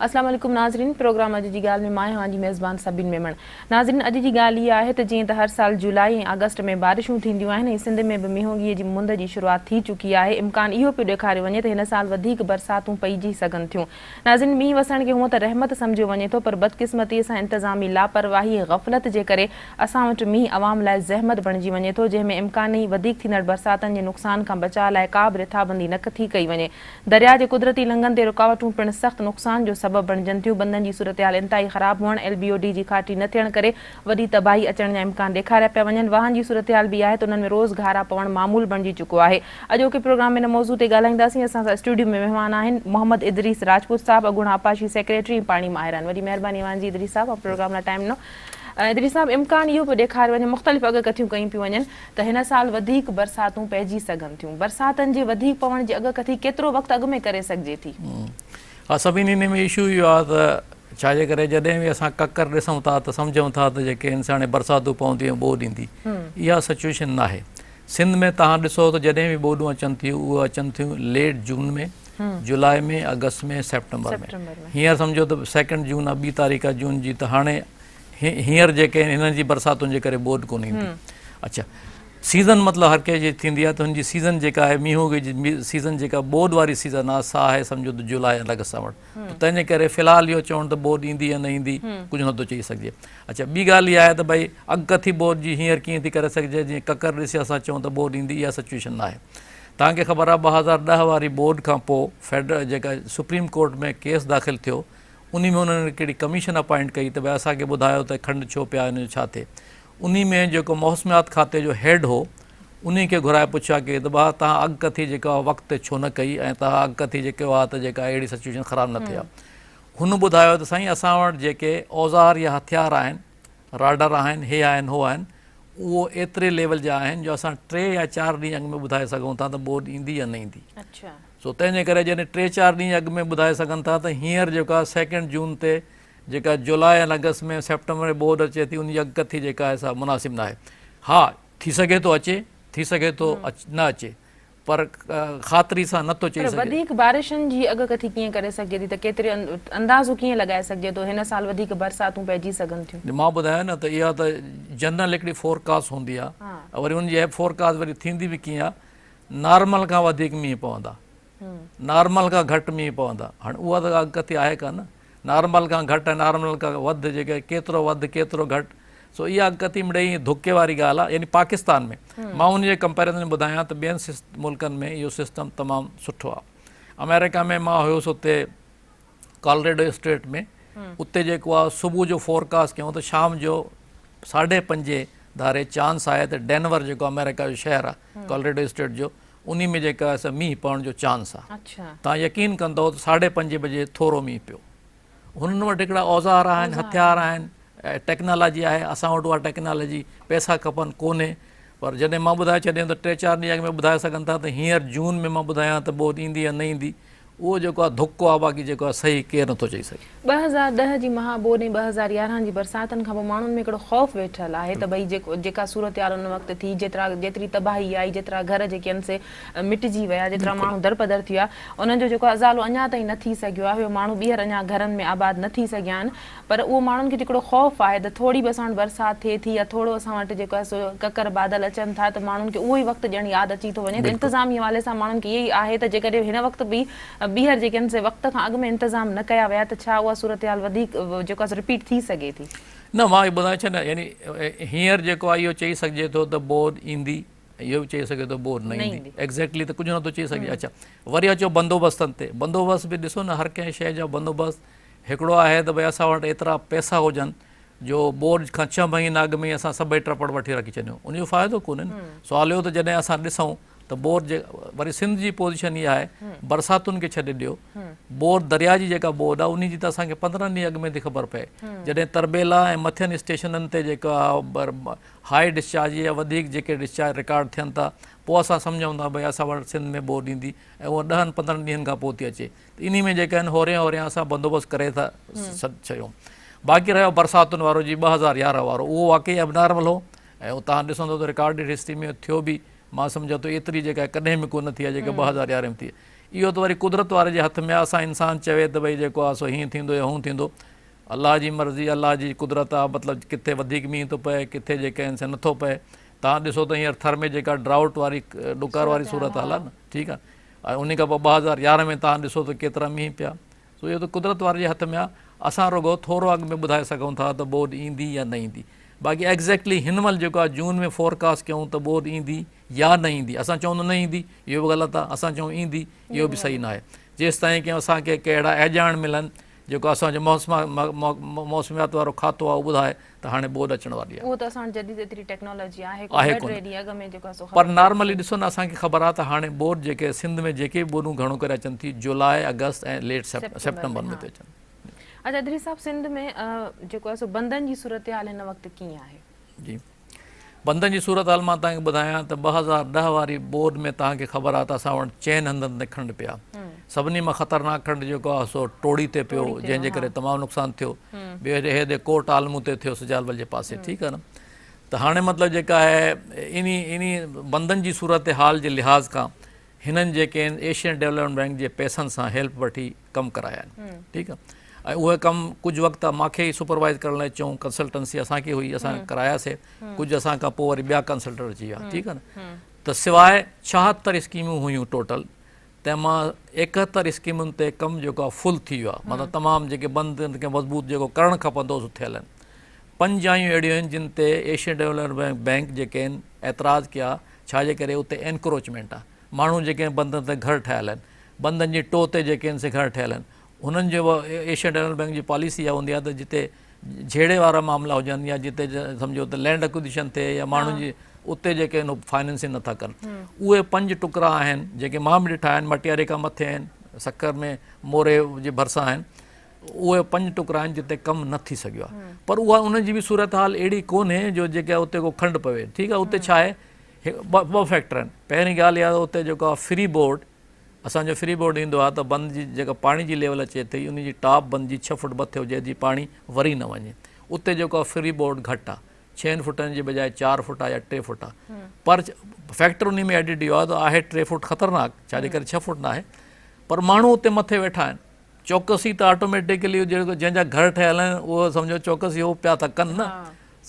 اسلام عليڪم ناظرين پروگرام اڄ جي ڳالهه ۾ مان آهيان اوهان جي ميزبان سبين ميمڻ ناظرين اڄ جي ڳالهه اها آهي ته جيئن ته هر سال جولائي ۽ آگسٽ ۾ بارشون ٿينديون آهن ۽ سنڌ ۾ به مينهوڳي جي مند جي شروعات ٿي چڪي آهي امڪان اهو پيو ڏيکاريو وڃي ته هن سال وڌيڪ برساتون پئجي سگهن ٿيون ناظرين مينهن وسڻ کي هونء ته رحمت سمجهيو وڃي ٿو پر بدقسمتي سان انتظامي لاپرواهي ۽ غفلت جي ڪري اسان وٽ مينهن عوام لاء زحمت بڻجي وڃي ٿو جنهن ۾ امڪاني وڌيڪ ٿيندڙ برساتن جي نقصان کان بچاء لاء ڪا به رٿابندي نه ٿي ڪئي وڃي. درياء جي قدرتي لنگهن تي رڪاوٽون پڻ سخت نقصان جو سبب بڻجن ٿيون، بندن جي صورتحال انتهائي خراب هئڻ، ايل بي او ڊي جي کاٽي نه ٿيڻ ڪري وڏي تباهي اچڻ جا امڪان ڏيکاريا پيا وڃن، واهن جي صورتحال به اها آهي ته انهن ۾ روز گهارا پوڻ معمول بڻجي چڪو آهي. اڄوڪي پروگرام ۾ ان موضوع تي ڳالهائينداسين، اسان سان اسٽوڊيو ۾ مهمان آهن محمد ادريس راجپوت صاحب اڳوڻا آبپاشي سيڪريٽري ۽ پاڻي ماهر آهن، وڏي مهرباني اوهان جي ادريس صاحب اوهان پروگرام لاء ٽائيم ڏنو. ادريس صاحب امڪان اهو پيو ڏيکاريو وڃي مختلف اڳڪٿيون ڪيون پيون وڃن ته هن سال وڌيڪ برساتون پئجي سگهن ٿيون. برساتن جي وڌيڪ پوڻ جي اڳڪٿي ڪيترو وقت اڳ ۾ ڪري سگهجي ٿي؟ ها سڀني انهي ۾ اشو اهو آهي ته ڇا جي ڪري جڏهن به اسان ڪڪر ڏسون ٿا ته سمجهون ٿا ته جيڪي آهن سي هاڻي برساتون پونديون ۽ ٻوڏ ايندي. اها سچوئيشن ناهي. سنڌ ۾ توهان ڏسو ته جڏهن به ٻوڏون اچن ٿيون اهي اچن ٿيون ليٽ جون ۾، جولاء ۾، آگسٽ ۾ سيپٽمبر ۾. هينئر سمجهو ته سيڪنڊ جون آهي ٻي تاريخ آهي جون جي ته هاڻي هينئر جيڪي آهن هنن جي برساتن جي ڪري ٻوڏ ڪونه ايندي. اڇا سيزن مطلب هر ڪنهن جي ٿيندي آهي ته هن جي سيزن جيڪا آهي مينهوڳي جي سيزن جيڪا ٻوڏ واري سيزن آهي سا آهي سمجهو ته جولاء ۽ آگسٽ وٽ ته تنهن جي ڪري في الحال اهو چوڻ ته ٻوڏ ايندي يا نه ايندي ڪجهه نٿو چئي سگهجي. اڇا ٻي ڳالهه اها آهي ته ڀئي اڳڪٿي ٻوڏ جي هينئر ڪيئن ٿي ڪري سگهجي جيئن ڪڪر ڏسي اسان چئون ته ٻوڏ ايندي اها سچوئيشن ناهي. توهان کي خبر آهي 2010 واري ٻوڏ کان پوء فيڊرل جيڪا سپريم ڪورٽ ۾ ڪيس داخل ٿيو انهي ۾ انهن هڪڙي ڪميشن اپائنٽ ڪئي ته ڀئي اسان کي ٻڌايو ته کنڊ ڇو پيا ان جو ڇا ٿئي. انهي ۾ جيڪو موسميات کاتي جو هيڊ هو انهي کي گهرائي پڇيا ڪئي ته ڀاء توهان اڳڪٿي جيڪا وقت تي ڇو نه ڪئي ۽ توهان اڳڪٿي جي ڪيو ها ته جيڪا اهڙي سچوئيشن خراب نه ٿئي ها. هن ٻڌايو ته سائين اسان وٽ جيڪي اوزار يا هٿيار آهن راڊر آهن هي آهن هو آهن اهو ايتري ليول جا آهن جو اسان 3 يا 4 ڏينهن اڳ ۾ ٻڌائي سگهون ٿا ته ٻوڏ ايندي يا نه ايندي. سو تنهن جي ڪري جڏهن 3 4 ڏينهن اڳ ۾ ٻڌائي سگهن ٿا ته هينئر جيڪا سيڪنڊ جون تي جيڪا جولاء ۽ آگسٽ ۾ سيپٽمبر ۾ ٻوڏ اچي ٿي ان جي اڳڪٿي جيڪا آهي سا مناسب ناهي. ها ٿي سگهي ٿو اچي ٿي سگهي ٿو نه اچي پر خاطري سان نه ٿو چئي پر سگهجي. وڌيڪ بارشن جي اڳڪٿي ڪيئن ڪري سگهجي ٿي ته ڪيتري اندازو ڪيئن لڳائي سگهجي ٿو هن سال وڌيڪ برساتون پئجي سگهن ٿيون؟ مان ٻڌايو نه ته اها ته جنرل هڪڙي فورڪاسٽ هوندي آهي وري ان جي فورڪاسٽ وري ٿيندي به ڪيئن آهي نارمل کان وڌيڪ مينهن پوندا نارمل کان گهٽ مينهن پوندا هاڻي اها ته اڳڪٿي آهي ڪانه نارمل کان گهٽ ۽ نارمل کان وڌ جيڪي ڪيترو وڌ ڪيترو گهٽ سو اها اڳڪٿي مڙئي ائين ڌڪي واري ڳالهه آهي يعني پاڪستان ۾ مان ان جي ڪمپيرزن ۾ ٻڌايان ته ٻين ملڪن ۾ اهو سسٽم تمام سٺو آهي آمريڪا ۾ مان هيس اتي ڪالريڊو اسٽيٽ ۾ اتي جيڪو آهي صبح جو فورڪاسٽ ڪيون ته شام جو ساڍي پنجين ڌاري چانس آهي ته ڊينور جيڪو آمريڪا جو شهر آهي ڪالريڊو اسٽيٽ جو انهي ۾ جيڪا آهي سا مينهن پوڻ جو چانس آهي تان يقين ڪندو ته ساڍي پنجين بجي ٿورو مينهن پيو هنن وٽ هڪڙا اوزار آهن هٿيار آهن ٽيڪنالاجي آهي اسان وٽ اها ٽيڪنالاجي پئسا کپن ڪونهي پر جڏهن مان ٻڌائي ڇڏيم ته ٽي چار ڏينهن اڳ ۾ ٻڌائي سگهن ٿا ته هينئر جون ۾ مان ٻڌايان ته ٻوڏ ايندي يا نه ايندي اهو جيڪو آهي ڌڪ آهي باقي جيڪو آهي صحيح ڪير نٿو چئي سگهي. 2010 جي مها ٻوڏ ۽ 2011 جي برساتن کان پوء ماڻهن ۾ هڪڙو خوف ويٺل آهي ته ڀئي جيڪو جيڪا صورتحال ان وقت ٿي جيترا جيتري تباهي آئي جيترا گهر جيڪي آهن سي مٽجي ويا جيترا ماڻهو درپدر ٿي ويا انهن جو جيڪو ازالو اڃا تائين نه ٿي سگهيو آهي اهي ماڻهو ٻيهر اڃا گهرن ۾ آباد نه ٿي سگهيا آهن پر اهو ماڻهن کي جيڪڙو خوف آهي ته ٿوري به اسان وٽ برسات ٿئي ٿي يا ٿورو اسان وٽ جيڪو آهي سو ڪڪر بادل اچن ٿا ته ماڻهن کي اهو ئي وقت ڄڻ ياد اچي ٿو وڃي ته انتظامي حوالي سان ماڻهن کي اهي ئي آهي ته جيڪڏهن هن وقت به ٻيهر جيڪي آهن سي وقت کان اڳ ۾ انتظام نه ڪيا ويا ته ڇا اها صورتحال وڌيڪ جيڪو آهي سو رپيٽ ٿي سگهي ٿي. نه مان اهو ٻڌائي ڇڏيان يعني هينئر جيڪو آهي اهو چئي سگهجي ٿو ته ٻوڏ ايندي اهو به چئي سگهي ٿو ٻوڏ نه ايندي ايگزيڪٽلي ته ڪجهه نٿو چئي سگهجي اڇا وري اچو بندوبستن تي بندوبست به ڏسو نه هر ڪنهن شيء جا بندوبست هڪڙو آهي ته ڀئي اسان وٽ ايترا پئسا هجن جو ٻوڏ کان ڇهه مهينا اڳ ۾ ئي اسان سڀئي ٽپڙ وٺي رکي ڇڏيون ان جو فائدو ڪونهي نه سوال اهو ته جڏهن اسان ڏسون ته ٻوڏ جي وري سنڌ جي پوزيشن اها آهي برساتن کي ڇڏي ڏيو ٻوڏ درياء جي جيڪا ٻوڏ آهي ان جي ته اسان کي 15 ڏينهن اڳ ۾ ٿي خبر پئي جڏهن تربيلا ۽ مٿين اسٽيشنن تي جيڪا هاء ڊسچارج يا وڌيڪ جيڪي ڊسچارج رڪارڊ ٿين ٿا پوء اسان سمجهون ٿا ڀئي اسان وٽ سنڌ ۾ ٻوڏ ايندي ۽ اها ڏهن پندرهن ڏينهن کان پوء ٿي اچي ته انهي ۾ جيڪي آهن هوريان هوريان اسان بندوبست ڪري ٿا ڇڏيون. باقي رهيو برساتن وارو جي 2011 وارو اهو واقعي ابنارمل هو ۽ اهو توهان ڏسندو ته رڪارڊيڊ هسٽري ۾ ٿيو به مان سمجهان ٿو ايتري جيڪا ڪڏهن به ڪونه ٿي آهي جيڪا 2011 ۾ ٿي. اهو ته وري قدرت واري جي هٿ ۾ آهي اسان انسان چوي ته ڀئي جيڪو آهي سو هيئن ٿيندو يا هون ٿيندو الله جي مرضي الله جي قدرت آهي مطلب ڪٿي وڌيڪ مينهن ٿو پئي ڪٿي جيڪي آهن سي نٿو پئي تهان ڏسو ته هينئر ٿر ۾ جيڪا ڊرائوٽ واري ڏڪار واري صورت حال آهي نه ٺيڪ آهي ۽ انهي کان پوء 2011 ۾ تهان ڏسو ته ڪيترا مينهن پيا سو اهو ته قدرت واري جي هٿ ۾ آهي اسان رڳو ٿورو اڳ ۾ ٻڌائي سگهون ٿا ته ٻوڏ ايندي يا نه ايندي باقي ايگزيڪٽلي هن مهل جيڪو آهي جون ۾ فورڪاسٽ ڪيون ته ٻوڏ ايندي يا نه ايندي اسان چئون ته نه ايندي اهو به غلط آهي اسان چئون ايندي اهو به صحيح نه آهي جيستائين ڪي اسان کي ڪي اهڙا اهڄاڻ ملن جيڪو اسان جو موسميات وارو کاتو آهي اهو ٻڌائي ته هاڻي ٻوڏ اچڻ واري آهي. اهو ته اسان وٽ جديد ايتري ٽيڪنالاجي آهي ڪونه ٻه ٽي ڏينهن اڳ ۾ جيڪو آهي سو پر نارملي ڏسو نه اسان کي خبر آهي ته هاڻي ٻوڏ جيڪي سنڌ ۾ جيڪي به ٻوڏون گهڻو ڪري اچن ٿي جولاء آگسٽ ۽ ليٽ سيپٽمبر ۾ ٿي اچن. اچا ادريس صاحب سنڌ ۾ جيڪو آهي سو بندن جي صورتحال هن وقت ڪيئن آهي؟ جي بندن جي صورتحال مان توهان کي ٻڌايان ته 2010 واري ٻوڏ ۾ توهان کي خبر آهي ته اسان وٽ چئن هنڌن تي کنڊ پيا سڀني مان خطرناڪ کنڊ جيڪو آهي سو ٽوڙي تي پيو جنهن جي ڪري تمام نقصان ٿيو ٻيو هيڏي ڪوٽ عالمو تي ٿيو سجالبل جي پاسي ٺيڪ آهي نه ته هاڻي مطلب جيڪا آهي انهي انهي بندن جي صورتحال جي لحاظ کان هنن جيڪي آهن ايشين ڊولپمينٽ بئنڪ جي پئسن سان هيلپ وٺي ڪم ڪرايا آهن ٺيڪ آهي ۽ اهي ڪم ڪجهه وقت مان کي ئي سپروائز ڪرڻ لاء چئون ڪنسلٽنسي اسان کي هئي اسان ڪراياسي ڪجهه اسان کان پوء وري ٻيا ڪنسلٽنٽ اچي ويا ٺيڪ آهي نه ته سواء 76 اسڪيمون هيون ٽوٽل تنهن مان 71 اسڪيمن تي ڪم جيڪو آهي فل ٿي ويو آهي مطلب تمام جيڪي بند کي مضبوط جيڪو ڪرڻ کپندو سو ٿيل آهن پنج جايون اهڙيون آهن جن تي ايشين ڊولپمينٽ بئنڪ جيڪي آهن اعتراض ڪيا ڇا جي ڪري اتي انڪروچمينٽ آهي ماڻهو جيڪي بندن تي گهر ٺاهيل آهن بندن جي ٽو تي جيڪي آهن سي گهر ٺهيل آهن هنن جو ايشين ڊولپمينٽ بئنڪ جي پاليسي اها هوندي آهي ته جتي جهيڙي وارا معاملا هجن يا جتي سمجهو ته لينڊ اڪوزيشن ٿئي يا ماڻهن جي اتي جيڪي آهن فائننسنگ نٿا ڪن اهي پنج ٽڪرا آهن جيڪي مان به ڏٺا آهن مٽياري کان مٿي آهن سکر ۾ موري جي ڀرسان آهن اهي پنج ٽڪرا آهن جتي ڪم نه ٿي سگهيو آهي پر اها انهن جي به صورتحال اهڙي ڪونهي جو جيڪي اتي ڪو کنڊ پوي ٺيڪ آهي اتي ڇا آهي ٻه فيڪٽر آهن پهرين ڳالهه اها اتي جيڪو آهي فري بورڊ اسان جو فري بورڊ ايندو آهي ته بند جي جيڪا پاڻي جي ليول اچي ٿي ان جي ٽاپ بند جي 6 فوٽ مٿي هجي جي پاڻي وري نه وڃي اتي جيڪو آهي فري بورڊ گهٽ آهي ڇهن فوٽن جي بجاء 4 فوٽ آهي يا 3 فوٽ آهي پر فيڪٽر ان ۾ ايڊيڊ اهو آهي ته آهي 3 فوٽ خطرناڪ ڇا جي ڪري 6 فوٽ نه آهي پر ماڻهو اتي مٿي ويٺا آهن چوڪسي ته آٽوميٽيڪلي جيڪو جنهن جا گهر ٺهيل آهن اهو سمجهو چوڪسي هو پيا ٿا ڪن نه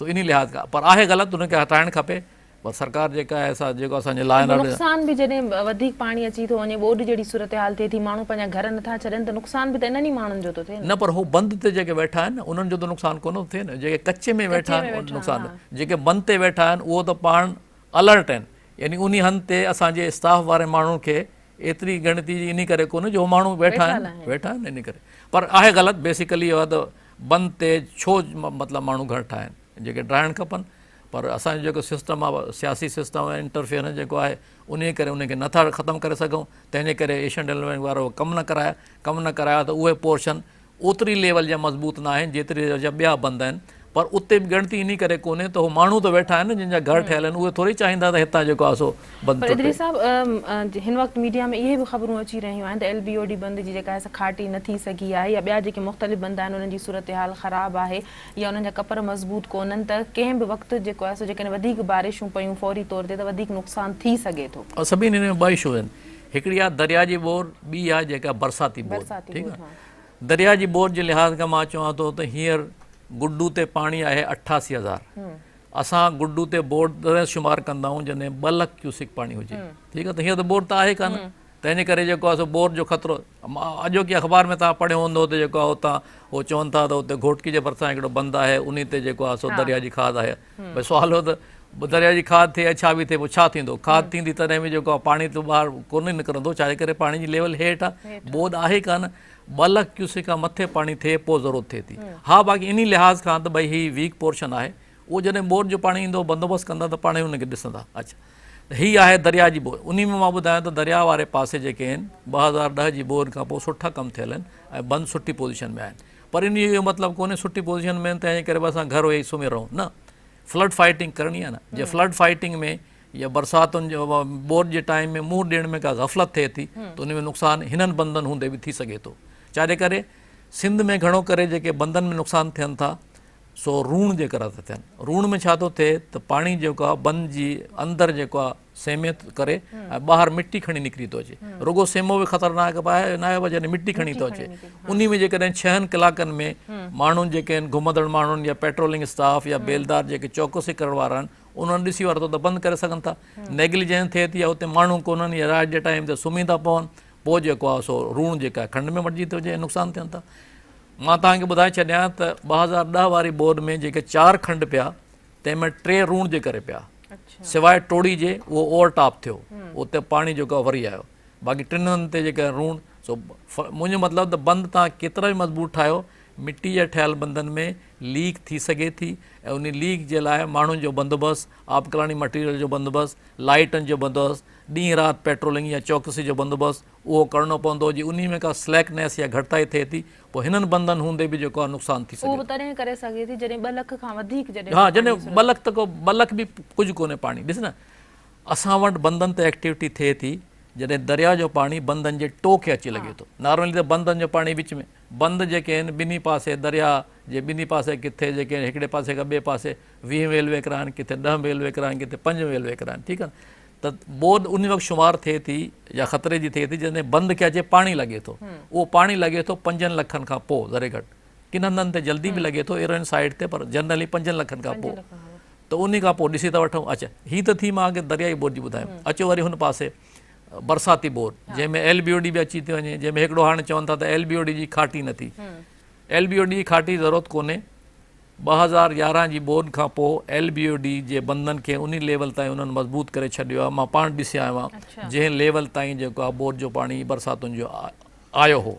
سو انهي لحاظ کان پر آهي غلط ان کي هٽائڻ کپي پر سرڪار جيڪا آهي سا جيڪو اسان جي لا اينڊ آرڊر نقصان به جڏهن وڌيڪ پاڻي اچي ٿو وڃي ٻوڏ جهڙي صورتحال ٿئي ٿي ماڻهو پنهنجا گهر نٿا ڇڏن ته نقصان به ته انهن ئي ماڻهن جو ٿو ٿئي نه پر هو بند تي جيڪي ويٺا آهن نه انهن جو ته نقصان ڪونه ٿو ٿئي نه جيڪي ڪچي ۾ ويٺا آهن نقصان جيڪي بند تي ويٺا آهن اهو ته پاڻ الرٽ آهن يعني انهي هنڌ تي اسان جي اسٽاف واري ماڻهن کي ايتري ڳڻتي جي انهي ڪري ڪونهي جو ماڻهو ويٺا آهن ويٺا آهن انهي ڪري پر آهي غلط بيسيڪلي اهو ته بند تي ڇو مطلب ماڻهو گهر ٺاهن جيڪي ڊاهڻ کپن پر اسان جو جيڪو سسٽم آهي سياسي سسٽم ۽ انٽرفيئرنس جيڪو آهي انهي ڪري انهي کي نٿا ختم ڪري سگهون تنهن جي ڪري ايشين ڊولپمينٽ وارو ڪم نه ڪرايا ڪم نه ڪرايا ته اهي پورشن اوتري ليول جا مضبوط نه آهن جيتري ليول جا ٻيا بند آهن پر اتي به ڳڻتي انهي ڪري ڪونهي ته هو ماڻهو ته ويٺا آهن نه جن جا گهر ٺهيل آهن اهي ٿوري چاهيندا ته هتان جيڪو آهي سو بند پر ادريس صاحب هن وقت ميڊيا ۾ اهي به خبرون اچي رهيون آهن ته ايل بي او ڊي بند جي جيڪا آهي سا کاٽي نه ٿي سگهي آهي يا ٻيا جيڪي مختلف بند آهن انهن جي صورتحال خراب آهي يا انهن جا ڪپر مضبوط ڪونهن ته ڪنهن به وقت جيڪو آهي سو جيڪڏهن وڌيڪ بارشون پيون فوري طور تي ته وڌيڪ نقصان ٿي سگهي ٿو. سڀني هن ۾ ٻه اشو آهن هڪڙي آهي درياء جي ٻور ٻي آهي جيڪا برساتي ٻور ٺيڪ آهي درياء جي ٻوڏ جي لحاظ کان مان چوان ٿو ته هينئر گڊو تي پاڻي آهي 88 هزار. اسان گڊو تي ٻوڏ تڏهن شمار ڪندا آهيون جڏهن 2 لک ڪيوسڪ پاڻي هجي. ٺيڪ آهي ته هينئر ته ٻوڏ ته آهي ڪانه. تنهن جي ڪري جيڪو آهي سو ٻوڏ جو خطرو اڄوڪي اخبار ۾ توهان پڙهيو هوندو ته جيڪو آهي اتان هو چون ٿا ته اتي گهوٽڪي جي ڀرسان هڪڙو بند آهي انهي تي جيڪو آهي سو درياء جي کاڌ آهي. ڀئي سوال هو ته درياء جي کاڌ ٿئي يا ڇا به ٿئي پوء ڇا ٿيندو؟ کاڌ ٿيندي تڏهن به جيڪو آهي پاڻي ته ٻاهر ڪونه نڪرندو ڇا جي ڪري پاڻي جي ليول هيٺ آهي ٻوڏ آهي ڪانه 2 لک ڪيوسڪ کان مٿي پاڻي ٿئي پوء ضرورت ٿئي ٿي ها باقي انهي لحاظ کان ته ڀئي هي ويڪ پورشن آهي اهو جڏهن ٻوڏ جو پاڻي ايندو بندوبست ڪندا ته پاڻي ان کي ڏسندا اڇا ته هي آهي درياء جي ٻوڏ انهي ۾ مان ٻڌايان ته درياء واري پاسي جيڪي آهن 2010 جي ٻوڏ کان پوء سٺا ڪم ٿيل آهن ۽ بند سٺي پوزيشن ۾ آهن پر انهي جو اهو مطلب ڪونهي سٺي پوزيشن ۾ آهن تنهن جي ڪري به اسان گهر ويهي سمهي رهون نه فلڊ فائٽنگ ڪرڻي آهي نه جي فلڊ فائٽنگ ۾ يا برساتن جو ٻوڏ جي ٽائيم ۾ منهن ڏيڻ ۾ ڪا غفلت ٿئي ٿي ته ان ۾ نقصان هنن بندن هوندي به ٿي سگهي ٿو ڇا جي ڪري سنڌ ۾ گهڻو ڪري جيڪي بندن ۾ نقصان ٿين ٿا سو روڻ جي ڪري ٿا ٿين. روڻ ۾ ڇا ٿو ٿئي ته پاڻي جيڪو آهي بند جي اندر جيڪو آهي سيمي ڪري ۽ ٻاهر مٽي کڻي نڪري ٿو اچي. رڳو سيمو به خطرناڪ به آهي ناهي پر جڏهن مٽي کڻي ٿو اچي انهي ۾ جيڪڏهن ڇهن ڪلاڪن ۾ ماڻهن جيڪي آهن گهمندڙ ماڻهن يا پيٽرولنگ اسٽاف يا بيلدار جيڪي چوڪسي ڪرڻ وارا آهن انهن ڏسي ورتو ته بند ڪري سگهن ٿا. نيگليجنس ٿئي ٿي يا اتي ماڻهو ڪونهن يا رات جي ٽائيم تي سمهي ٿا پون پوء جيڪو آهي سو روڻ جيڪا کنڊ ۾ مٽجي ٿو وڃي ۽ نقصان ٿين ٿا. مان توهان کي ٻڌائي ڇڏيان ته 2010 واري ٻوڏ ۾ جيڪي چار کنڊ پيا تنهن ۾ ٽي روڻ جي ڪري پيا سواء ٽوڙي جي اهو اوور ٽاپ ٿيو اتي پاڻي جيڪو وري آيو باقي ٽن هنڌن تي جيڪا روڻ سو منهنجو مطلب ته بند توهان ڪيترا به مضبوط ٺاهيو مٽي جا ٺهيل بندن ۾ ليڪ ٿي سگهي ٿي ۽ ان ليڪ جي لاء ماڻهن جو بندوبست آبڪلاڻي مٽيريل جو بندوبست لائيٽن جو بندوبست ڏينهن رات پيٽرولنگ يا چوڪسي جو بندوبست اهو ڪرڻو پوندو، جي انهي ۾ ڪا سليڪنيس يا گهٽتائي ٿئي ٿي پوء هنن بندن هوندي به جيڪو آهي نقصان ٿي سگهي ٿو. اهو به تڏهن ڪري سگهي ٿي جڏهن ٻه لک کان وڌيڪ جڏهن ها جڏهن ٻه لک ته ڪو ٻه لک به ڪجهه ڪونهي پاڻي ڏس نه اسان وٽ بندن تي ايڪٽيوٽي ٿئي ٿي جڏهن درياء جو پاڻي بندن جي ٽو کي اچي لڳي ٿو نارملي ته بندن جو پاڻي وچ ۾ بند جيڪي آهن ٻنهي پاسي درياء جي ٻنهي پاسي ڪٿي جيڪي هڪڙي پاسي کان ٻئي پاسي 20 ميل ويڪرا آهن ڪٿي 10 ميل ويڪرا آهن ڪٿي 5 ميل ويڪرا آهن ٺيڪ آهي ته ٻوڏ ان وقت شمار ٿئي ٿي يا خطري جي ٿئي ٿي جڏهن بند کي اچي پاڻي لڳي ٿو اهو پاڻي لڳي ٿو پنجن لکن کان پوء ذري گهٽ ڪن هنڌن تي جلدي به لڳي ٿو ايرن سائيڊ تي پر جنرلي پنجن لکن کان پوء ته ان کان پوء ڏسي ٿا وٺون اچا هي ته ٿي مان اڳي دريائي ٻوڏ جي ٻڌايم اچو وري هن پاسي برساتي ٻوڏ جنهن ۾ ايل بي او ڊي به اچي ٿي وڃي جنهن ۾ هڪڙو هاڻي چون ٿا ته ايل بي او ڊي جي کاٽي نه ٿي ايل بي او ڊي جي کاٽي ضرورت ڪونهي 2011 جي ٻوڏ کان پوء ايل بي او ڊي جي بندن کي انهي ليول تائين انهن مضبوط ڪري ڇڏيو آهي مان پاڻ ڏسي آيو آهيان جنهن ليول تائين جيڪو آهي ٻوڏ جو پاڻي برساتن جو آيو هو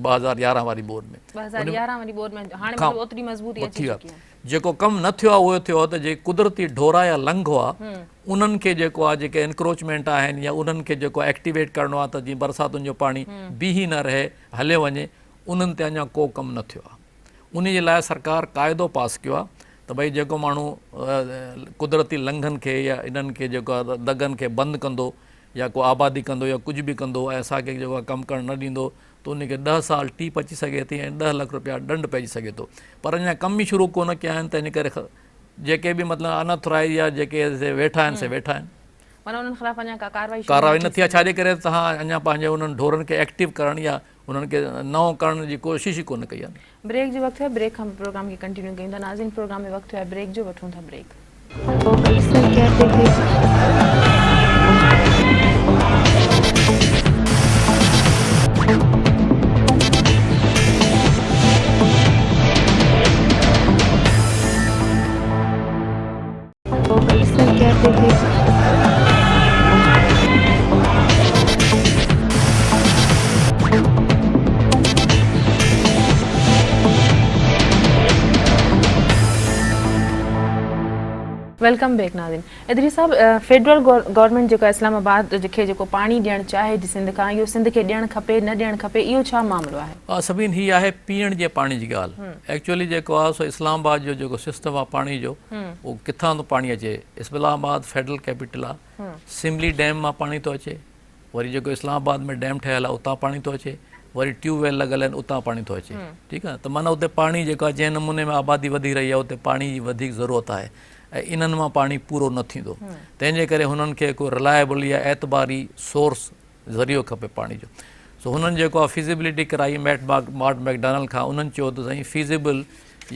2011 واري ٻوڏ ۾ 2011 واري ٻوڏ ۾ هاڻي مطلب اوتري مضبوطي اچي چڪي آهي جيڪو ڪم نه ٿيو آهي اهو ٿيو آهي ته جيڪي قدرتي ڍورا يا لنگهه هئا انهن کي جيڪو آهي جيڪي انڪروچمينٽ آهن يا انهن کي جيڪو ايڪٽيويٽ ڪرڻو آهي ته جيئن برساتن جو پاڻي بيهي نه رهي هليو وڃي انهن تي اڃا ڪو ڪم نه ٿيو آهي انهي جي لاء سرڪار قاعدو پاس ڪيو آهي ته ڀئي جيڪو ماڻهو قدرتي لنگهن کي يا انهن کي جيڪو آهي دڳن کي بند ڪندو يا ڪو آبادي ڪندو يا ڪجهه به ڪندو ۽ اسان کي جيڪو آهي ڪم ڪرڻ نه ڏيندو ته ان کي ڏهه سال ٽيپ اچي سگهي ٿي ۽ ڏهه لک روپيا ڏنڊ پئجي سگهي ٿو پر اڃا ڪم ئي شروع ڪونه ڪيا آهن ته ان ڪري جيڪي به مطلب ان اٿورائز يا جيڪي ويٺا آهن سي ويٺا آهن. معنيٰ انهن خلاف اڃا ڪا ڪارروائي شروع ڪارروائي نه ٿي آهي ڇاجي ڪري توهان اڃا پنهنجي انهن ڍورن کي ايڪٽو ڪرڻ يا انهن کي نئون ڪرڻ جي ڪوشش ئي ڪونه ڪئي آهي. بريڪ جو وقت ٿيو آهي بريڪ کان پوء پروگرام کي ڪنٽينيو ڪيون ٿا ناظرين پروگرام ۾ وقت ٿيو آهي بريڪ جو وٺون ٿا بريڪ. Welcome back ناظرين ادريس صاحب فيڊرل گورنمينٽ جيڪو اسلام آباد کي جيڪو پاڻي ڏيڻ چاهي ٿي سنڌ کان اهو سنڌ کي ڏيڻ کپي نه ڏيڻ کپي اهو ڇا معاملو آهي؟ سبين هي آهي پيئڻ جي پاڻي جي ڳالهه ايڪچوئلي جيڪو آهي سو اسلام آباد جو جيڪو سسٽم آهي پاڻي جو اهو ڪٿان ٿو پاڻي اچي اسلام آباد فيڊرل ڪيپيٽل آ سملي ڊيم مان پاڻي ٿو اچي وري جيڪو اسلام آباد ۾ ڊيم ٺهيل آ اتان پاڻي ٿو اچي وري ٽيوب ويل لڳل آهن اتان پاڻي ٿو اچي ٺيڪ آ ته معنيٰ اتي پاڻي جيڪو آ جنهن نموني ۾ آبادي وڌي رهي آ اتي پاڻي جي وڌيڪ ضرورت آهي ۽ انهن مان پاڻي پورو نه ٿيندو تنهن جي ڪري هنن کي ڪو رلائبل يا اعتباري سورس ذريعو کپي پاڻي جو سو هنن جيڪو آ فيزيبلٽي ڪرائي ميٽ مارٽ ميڪڊانل کان انهن چيو ته سائين فيزيبل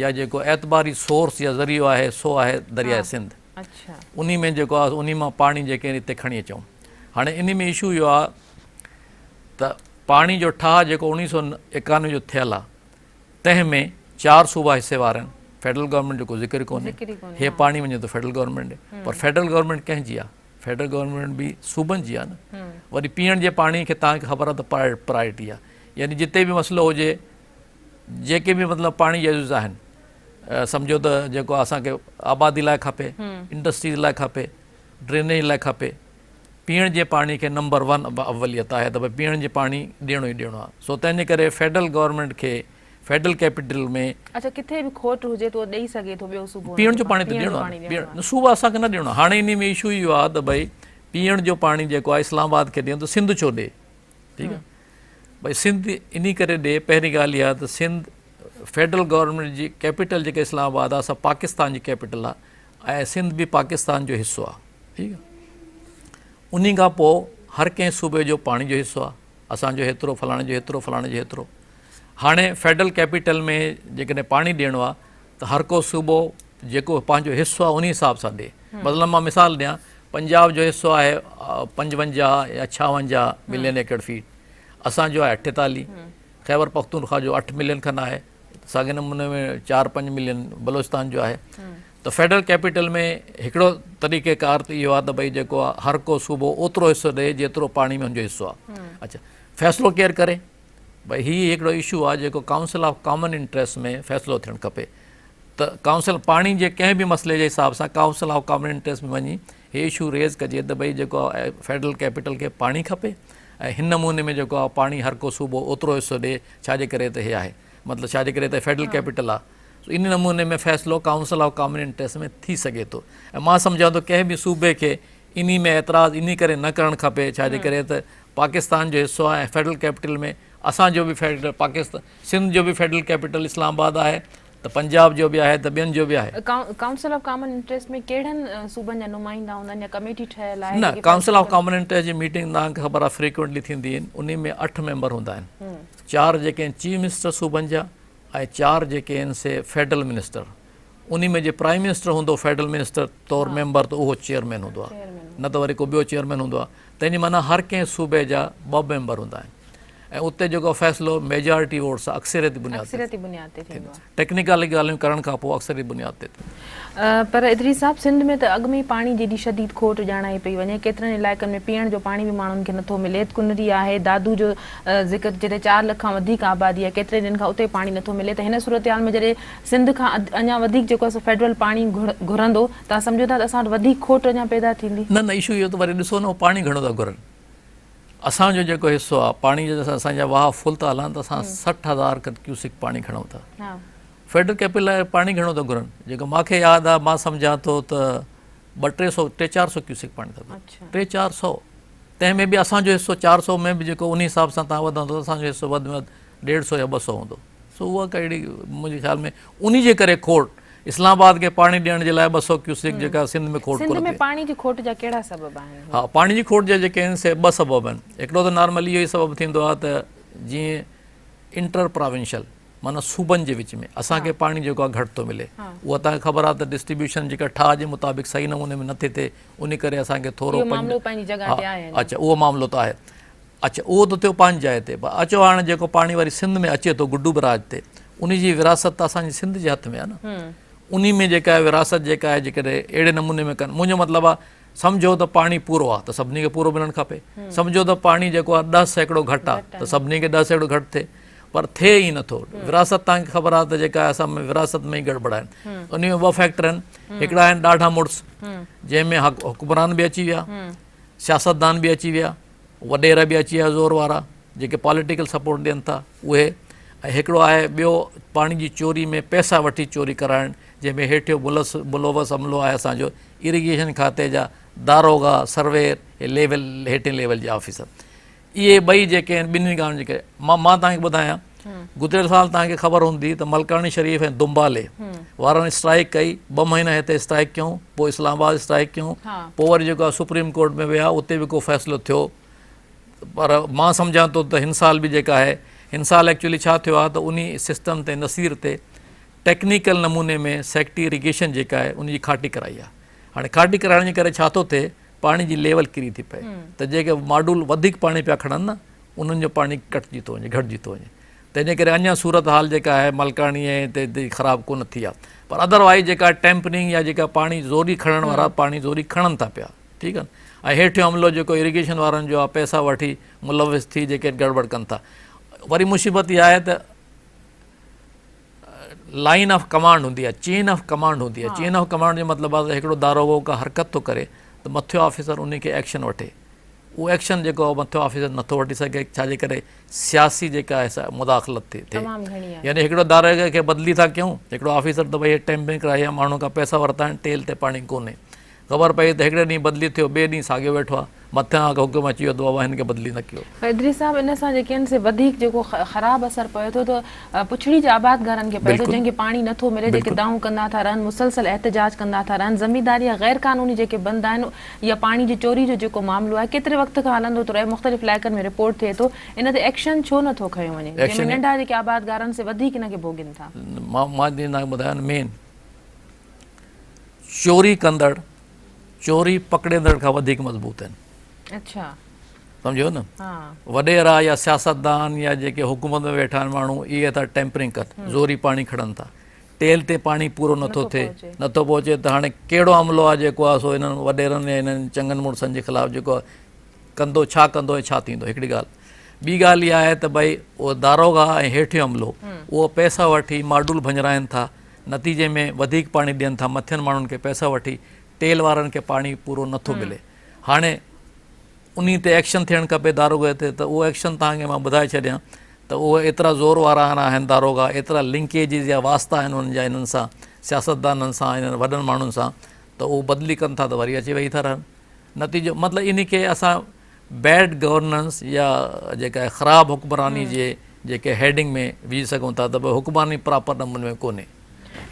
يا جيڪو اعتباري سورس يا ذريعو آهي سو آهي درياء سنڌ انهي ۾ جيڪو آ انهي مان پاڻي جيڪي هتي کڻي اچون هاڻي انهي ۾ اشو اهو آ ته پاڻي جو ٺاهه جيڪو 1991 جو ٿيل آ تنهن ۾ چار صوبا حصي وار آهن فيڊرل گورنمينٽ جو ڪو ذڪر ڪونهي هي پاڻي وڃي ٿو فيڊرل گورنمينٽ ڏي پر فيڊرل گورنمينٽ ڪنهن جي آ فيڊرل گورنمينٽ به صوبن جي آهي نه وري پيئڻ جي پاڻي کي توهان کي خبر آهي ته پرائرٽي آهي يعني جتي به مسئلو هجي جيڪي به مطلب پاڻي جا ايشوز آهن سمجهو ته جيڪو اسان کي آبادي لاء کپي انڊسٽريز لاء کپي ڊرينيج لاء کپي پيئڻ جي پاڻي کي نمبر ون اوليت آهي ته ڀئي پيئڻ جي پاڻي ڏيڻو ئي ڏيڻو آهي سو تنهن جي ڪري فيڊرل گورنمينٽ کي فيڊرل ڪيپيٽل ۾. اڇا ڪٿي به کوٽ هجي ته اهو ڏئي سگهي ٿو ٻيو صوبو پيئڻ جو پاڻي ته ڏيڻو آهي پيئڻ صوبا اسان کي نه ڏيڻو آهي هاڻي انهي ۾ اشو اهو آهي ته ڀئي پيئڻ جو پاڻي جيڪو آهي اسلام آباد کي ڏيون ته سنڌ ڇو ڏي ٺيڪ آهي ڀئي سنڌ انهي ڪري ڏي پهرين ڳالهه اها ته سنڌ فيڊرل گورنمينٽ جي ڪيپيٽل جيڪا اسلام آباد آهي سا پاڪستان جي ڪيپيٽل آهي ۽ سنڌ به پاڪستان جو حصو آهي ٺيڪ آهي انهي کان پوء هر ڪنهن صوبي جو پاڻي جو حصو آهي اسان جو هيترو فلاڻي جو هيترو فلاڻي جو هيترو هاڻي فيڊرل ڪيپيٽل ۾ جيڪڏهن پاڻي ڏيڻو آهي ته هر ڪو صوبو جيڪو پنهنجو حصو آهي انهي حساب سان ڏي مطلب مان مثال ڏيان پنجاب جو حصو آهي 55 يا 56 ملين ايڪڙ فيٽ اسان جو آهي 48 خيبر پختونخوا جو 8 ملين کن آهي ساڳي نموني ۾ 4 5 ملين بلوچستان جو آهي ته فيڊرل ڪيپيٽل ۾ هڪڙو طريقه ڪار ته اهو آهي ته ڀئي جيڪو آهي هر ڪو صوبو اوترو حصو ڏئي جيترو پاڻي ۾ هن جو حصو آهي اچھا فيصلو ڪير ڪري ڀئي هي هڪڙو اشو آهي جيڪو ڪائونسل آف ڪامن انٽريسٽ ۾ فيصلو ٿيڻ کپي ته ڪائونسل پاڻي جي ڪنهن به مسئلي جي حساب سان ڪائونسل آف ڪامن انٽريسٽ ۾ وڃي هي اشو ريز ڪجي ته ڀئي جيڪو آهي فيڊرل ڪيپيٽل کي پاڻي کپي ۽ هن نموني ۾ جيڪو آهي پاڻي هر ڪو صوبو اوترو حصو ڏي ڇا جي ڪري ته هي آهي مطلب ڇا جي ڪري ته فيڊرل ڪيپيٽل آهي سو ان نموني ۾ فيصلو ڪائونسل آف ڪامن انٽريسٽ ۾ ٿي سگهي ٿو ۽ مان سمجهان ٿو ڪنهن به صوبي کي انهي ۾ اعتراض انهي ڪري نه ڪرڻ کپي ڇا جي ڪري ته پاڪستان جو حصو آهي ۽ فيڊرل ڪيپيٽل ۾ اسان جو به فيڊرل پاڪستان سنڌ جو به فيڊرل ڪيپيٽل اسلام آباد آهي ته پنجاب جو به آهي ته ٻين جو به آهي. ڪائونسل آف ڪامن انٽريسٽ ۾ ڪهڙن صوبن جا نمائندا هوندا آهن يا ڪميٽي ٺهيل آهي نه ڪائونسل آف ڪامن انٽريسٽ جي ميٽنگ توهان کي خبر آهي فريڪوئنٽلي ٿيندي آهن انهي ۾ 8 ميمبر هوندا آهن چار جيڪي آهن چيف منسٽر صوبن جا ۽ چار جيڪي آهن سي فيڊرل منسٽر انهي ۾ جي پرائم منسٽر هوندو فيڊرل منسٽر طور ميمبر ته اهو چيئرمين هوندو آهي نه ته وري ڪو ٻيو چيئرمين هوندو آهي تنهن جي معنيٰ هر ڪنهن صوبي جا ٻه ميمبر هوندا آهن ۽ اتي جيڪو فيصلو ميجارٽي ووٽ سان اڪثريتي بنياد تي ٿيندو آهي. ٽيڪنيڪل ڳالهيون ڪرڻ کان پوء اڪثريتي بنياد تي ٿيندو. پر ادريس صاحب سنڌ ۾ ته اڳ ۾ ئي پاڻي جي ايڏي شديد کوٽ ڄاڻائي پئي وڃي ڪيترن علائقن ۾ پيئڻ جو پاڻي به ماڻهن کي نٿو ملي ڪنري آهي دادو جو ذڪر جتي 4 لک کان وڌيڪ آبادي آهي ڪيترن ڏينهن کان اتي پاڻي نٿو ملي ته هن صورتحال ۾ جڏهن سنڌ کان اڃا وڌيڪ جيڪو آهي سو فيڊرل پاڻي گهرندو توهان سمجهو ٿا ته اسان وٽ وڌيڪ کوٽ اڃا پيدا ٿيندي؟ نه نه اشو اهو ته وري ڏسو نه هو پاڻي گهڻو ٿا گهرن اسان جو جيڪو حصو آهي پاڻي جو اسان جا واهه فل ٿا هلن ته اسان 60 هزار کن ڪيوسڪ پاڻي کڻون ٿا فيڊرل ڪيپيٽل لاء پاڻي گهڻو ٿا گهرن جيڪو مان کي ياد آهي مان سمجهان ٿو ته ٻه ٽي سو ٽي چار سو ڪيوسڪ پاڻي ٿا گهرن ٽي چار سو تنهن ۾ به اسان جو حصو چار سو ۾ به جيڪو ان حساب سان تان وڌندو اسان جو حصو وڌ ۾ وڌ ڏيڍ سو يا ٻه سو هوندو سو اها ڪا اهڙي منهنجي خيال ۾ انهي جي ڪري کوٽ اسلام آباد کي پاڻي ڏيڻ جي لاء 200 ڪيوسڪ جيڪا سنڌ ۾ کوٽ سنڌ ۾ پاڻي جي کوٽ جا ڪهڙا سبب آهن؟ ها پاڻي جي کوٽ جا جيڪي آهن سي ٻه سبب آهن هڪڙو ته نارملي اهو ئي سبب ٿيندو آهي ته جيئن انٽر پراونشل معنيٰ صوبن جي وچ ۾ اسان کي پاڻي جيڪو آهي گهٽ ٿو ملي اها توهان کي خبر آهي ته ڊسٽريبيوشن جيڪا ٺاهه جي مطابق صحيح نموني ۾ نٿي ٿئي انهي ڪري اسان کي ٿورو اڇا اهو معاملو ته آهي اچ اهو ته ٿيو پنهنجي جاء تي پر اچو هاڻ جيڪو پاڻي وري سنڌ ۾ اچي ٿو گڊو براج تي انهي جي وراثت ته اسان جي سنڌ جي هٿ ۾ آهي نه انهي ۾ جيڪا آهي وراثت جيڪا آهي جيڪڏهن اهڙي نموني ۾ ڪن منهنجو مطلب آهي سمجهو ته پاڻي پورو آهي ته سڀني کي پورو ملڻ کپي سمجهو ته پاڻي جيڪو آهي 10% گهٽ آهي ته سڀني کي 10% گهٽ ٿئي پر ٿئي ئي نٿو وراثت توهان کي خبر آهي ته جيڪا اسان ۾ وراثت ۾ ئي گڙٻڙ آهن انهي ۾ ٻه فيڪٽر آهن هڪڙا آهن ڏاڍا مڙس جنهن ۾ حڪمران به اچي ويا سياستدان به اچي ويا وڏيرا به اچي ويا زور وارا جيڪي پاليٽيڪل سپورٽ ڏين ٿا اهي ۽ هڪڙو آهي ٻيو پاڻي جي چوري ۾ پئسا وٺي چوري ڪرائڻ جنهن ۾ هيٺيو ملس ملوث عملو آهي اسان جو اريگيشن کاتي جا داروغا سروير هي ليول هيٺين ليول جا آفيسر اهي ٻئي جيڪي آهن ٻنهي ڳالهين جي ڪري مان مان توهان کي ٻڌايان گذريل سال توهان کي خبر هوندي ته ملڪاڻي شريف ۽ دنبالي وارن اسٽرائيڪ ڪئي ٻه مهينا هتي اسٽرائيڪ ڪيون پوء اسلام آباد اسٽرائيڪ ڪيون پوء وري جيڪو آهي سپريم ڪورٽ ۾ ويا اتي به ڪو فيصلو ٿيو پر مان سمجهان ٿو ته هن سال به جيڪا آهي هن سال ايڪچولي ڇا ٿيو آهي ته انهي سسٽم تي نصير تي ٽيڪنيڪل نموني ۾ سيڪريٽري اريگيشن جيڪا آهي ان جي کاٽي ڪرائي آهي هاڻي کاٽي ڪرائڻ جي ڪري ڇا ٿو ٿئي پاڻي جي ليول ڪري ٿي پئي ته جيڪي ماڊول وڌيڪ پاڻي پيا کڻن نه انهن جو پاڻي ڪٽجي ٿو وڃي گهٽجي ٿو وڃي تنهن جي ڪري اڃا صورت حال جيڪا آهي ملڪاڻي ۽ هتي هتي خراب ڪونه ٿي آهي پر ادروائز جيڪا ٽيمپرنگ يا جيڪا پاڻي زوري کڻڻ وارا پاڻي زوري کڻن ٿا پيا ٺيڪ آهي ۽ هيٺيون عملو جيڪو اريگيشن وارن جو آهي پئسا وٺي ملوث ٿي جيڪي گڙٻڙ ڪن ٿا وري مصيبت اها آهي ته لائين آف ڪمانڊ هوندي آهي چين آف ڪمانڊ هوندي آهي چين آف ڪمانڊ جو مطلب آهي ته هڪڙو داروغو ڪا حرڪت ٿو ڪري ته مٿيون آفيسر ان کي ايڪشن وٺي اهو ايڪشن جيڪو آهي مٿيون آفيسر نٿو وٺي سگهي ڇا جي ڪري سياسي جيڪا آهي سا مداخلت ٿي ٿئي يعني هڪڙو داروغي کي بدلي ٿا ڪيون هڪڙو آفيسر ته ڀئي ٽيمپرنگ ڪرائي آهي ماڻهن کان پئسا ورتا آهن ٽيل تي پاڻي ڪونهي خبر پئي ته هڪڙي ڏينهن بدلي ٿيو ٻئي ڏينهن ساڳيو ويٺو آهي. مٿان کان حڪم اچي ويو ته بابا هن کي بدلي نه ڪيو. پر ادريس صاحب ان سان جيڪي آهن سي وڌيڪ جيڪو خراب اثر پوي ٿو ته پڇڙي جي آبادگارن کي پوي ٿو جنهن کي پاڻي نه ٿو ملي جيڪي دانهون ڪندا ٿا رهن مسلسل احتجاج ڪندا ٿا رهن زمينداري يا غير قانوني جيڪي بند آهن يا پاڻي جي چوري جو جيڪو معاملو آهي ڪيتري وقت کان هلندو ٿو رهي مختلف علائقن ۾ رپورٽ ٿئي ٿو ان تي ايڪشن ڇو نه ٿو کنيو وڃي جنهن ۾ ننڍا جيڪي آبادگار آهن سي وڌيڪ ان کي ڀوڳين ٿا. مان جيئن توهان کي ٻڌايو نه مين چوري ڪندڙ چوري پڪڙيندڙ کان وڌيڪ مضبوط آهن. اڇا. سمجهيو نه وڏيرا يا سياستدان يا جيڪي حڪومت ۾ ويٺا آهن ماڻهو اهي ٿا ٽيمپرنگ ڪن زوري پاڻي کڻن ٿا ٽيل تي پاڻي پورو نٿو ٿئي نٿو پهچي ته هاڻي ڪهڙو عملو آهي جيڪو آهي سو انهن وڏيرن يا انهن چڱن مڙسن جي خلاف جيڪو آهي ڪندو ڇا ڪندو ۽ ڇا ٿيندو هڪڙي ڳالهه ٻي ڳالهه اها آهي ته ڀئي اهو داروغا ۽ هيٺيون عملو اهو پئسا وٺي ماڊول ڀڃرائن ٿا نتيجي ۾ وڌيڪ پاڻي ڏين ٿا مٿين ماڻهن کي پئسا وٺي ٽيل وارن کي پاڻي پورو نٿو ملي هاڻي انهي تي ايڪشن ٿيڻ کپي داروغي تي ته اهو ايڪشن توهان کي مان ٻڌائي ڇڏيان ته اهي ايترا زور وارا آهن داروغا ايترا لنڪيجز يا واسطا آهن انهن جا انهن سان سياستدانن سان انهن وڏن ماڻهن سان ته اهو بدلي ڪن ٿا ته وري اچي ويهي ٿا رهن نتيجو مطلب انهي کي اسان بيڊ گورننس يا جيڪا خراب حڪمراني جي جيڪي هيڊنگ ۾ وجهي سگهون ٿا ته حڪمراني پراپر نموني ۾ ڪونهي.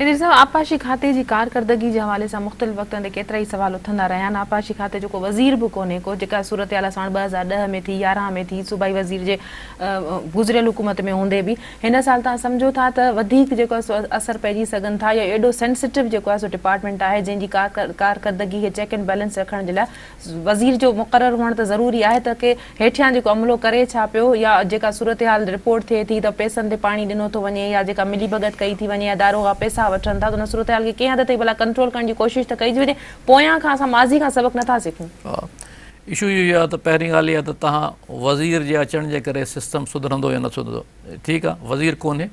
ادريس صاحب آبپاشي کاتي جي ڪارڪردگي جي حوالي سان مختلف وقتن تي ڪيترائي سوال اٿندا رهيا آهن، آبپاشي کاتي جو ڪو وزير به ڪونهي ڪو، جيڪا صورتحال اسان وٽ 2010 ۾ ٿي، 11 ۾ ٿي، صوبائي وزير جي گذريل حڪومت ۾ هوندي به هن سال توهان سمجهو ٿا ته وڌيڪ جيڪو آهي سو اثر پئجي سگهن ٿا يا ايڏو سينسيٽو جيڪو آهي سو ڊپارٽمينٽ آهي جنهن جي ڪارڪردگي کي چيڪ اينڊ بيلنس رکڻ جي لاء وزير جو مقرر هئڻ ته ضروري آهي ته ڪي هيٺيان جيڪو عملو ڪري ڇا پيو يا جيڪا صورتحال رپورٽ ٿئي ٿي ته پئسن تي پاڻي ڏنو ٿو وڃي يا جيڪا ملي ڀڳت ڪئي ٿي وڃي يا داروغا پئسا وٺن ٿا ته ان صورتحال کي ڪنهن حد تائين ڀلا ڪنٽرول ڪرڻ جي ڪوشش ته ڪئي ٿي وڃي پويان کان اسان ماضي کان سبق نٿا سکون. ها اشو اهو ئي آهي ته پهرين ڳالهه اها ته توهان وزير جي اچڻ جي ڪري سسٽم سڌرندو يا نه سڌرندو ٺيڪ آهي وزير ڪونهي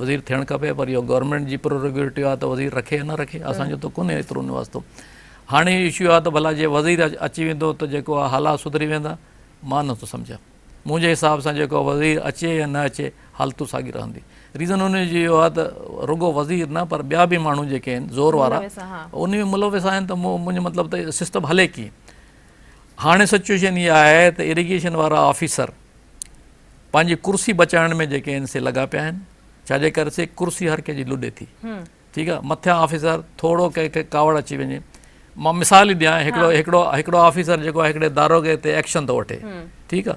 وزير ٿيڻ کپي پر اهو گورنمينٽ جي پروروگيٽو آهي ته وزير رکي يا نه رکي اسان جو ته ڪونهي ايترو ان واسطو هاڻي اهو اشو آهي ته ڀلا جي وزير اچي ويندو ته جيڪو آهي حالات سڌري ويندا؟ مان نه ٿو سمجهان. منهنجي حساب سان جيڪو وزير اچي يا نه اچي حالتون ساڳي رهندي. ريزن ان جو اهو آهي ته رڳو وزير نه پر ٻيا به ماڻهو جيڪي آهن زور وارا ان ۾ ملوث آهن ته منهنجو مطلب ته سسٽم هلي ڪيئن؟ هاڻي سچويشن اها آهي ته اريگيشن وارا آفيسر پنهنجي ڪرسي بچائڻ ۾ جيڪي آهن سي لڳا پيا آهن ڇا جي ڪري سي ڪرسي هر ڪنهن جي لڏي ٿي. ٺيڪ آ مٿيان آفيسر ٿورو ڪنهن کي ڪاوڙ اچي وڃي مان مثال ئي ڏيان هڪڙو هڪڙو هڪڙو آفيسر جيڪو آهي هڪڙي داروغي تي ايڪشن ٿو وٺي ٺيڪ آ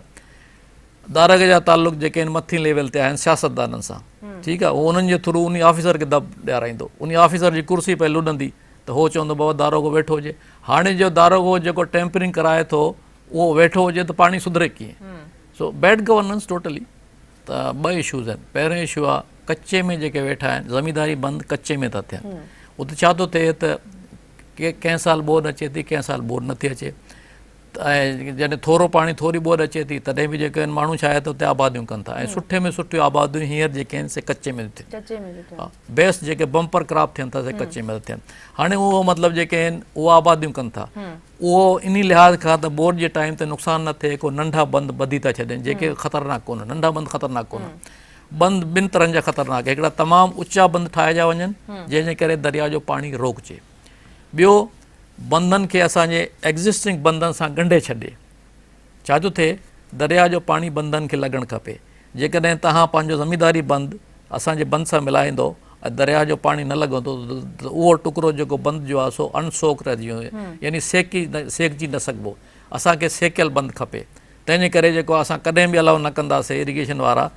داروغي جا تعلق جيڪي آهن مٿين ليول تي آهن سياستدانن سان ٺيڪ آ هو انهن جي ٿرو انهي آفيسر کي دب ڏيارائيندو انهي آفيسر جي ڪرسي پئي لڏندي ته هو چوندو بابا داروغو ويٺو هجي هاڻي جو داروغو جيڪو ٽيمپرنگ ڪرائي ٿو اهو ويٺو هجي ته پاڻي سڌري ڪيئن سو بيڊ گورننس ٽوٽلي ته ٻه اشوز آهن پهريون اشو آهي ڪچي ۾ جيڪي ويٺا آهن زمينداري بند ڪچي ۾ ٿا ٿين اتي ڇا ٿو ٿئي ته ڪنهن سال ٻوڏ اچي ٿي ڪنهن سال ٻوڏ نٿي اچي ۽ جڏهن ٿورو پاڻي ٿوري ٻوڏ اچي ٿي تڏهن به جيڪي آهن ماڻهو ڇا آهي ته اتي آباديون ڪن ٿا ۽ سٺي ۾ سٺيون آباديون هينئر جيڪي آهن سي ڪچي ۾ ٿيون بيسٽ جيڪي بمپر ڪراپ ٿين ٿا سي ڪچي ۾ ٿا ٿين هاڻي اهو مطلب جيڪي آهن اهو آباديون ڪن ٿا اهو انهي لحاظ کان ته ٻوڏ جي ٽائيم تي نقصان نه ٿئي ڪو ننڍا بند ٻڌي ٿا ڇڏين جيڪي خطرناڪ ڪونهن ننڍا بند خطرناڪ ڪونهن بند ٻن طرحن جا خطرناڪ هڪڙا تمام اچا بند ٺاهجا وڃن جنهن جي ڪري درياء جو پاڻي روڪجي ٻيو بندن کي اسان جي ايگزسٽنگ بندن سان ڳنڍي ڇڏي ڇا جو ٿئي درياء جو پاڻي بندن کي لڳڻ کپي جيڪڏهن توهان پنهنجو زمينداري بند اسان جي بند سان ملائيندو ۽ درياء جو پاڻي نه لڳندو ته اهو ٽڪرو جيڪو بند جو آهي سو اڻ سوڪ رهجي ويندو يعني سيڪي سيڪجي نه سگهبو اسان کي سيڪيل بند کپي تنهن جي ڪري جيڪو اسان ڪڏهن به الاء نه ڪنداسي اريگيشن وارا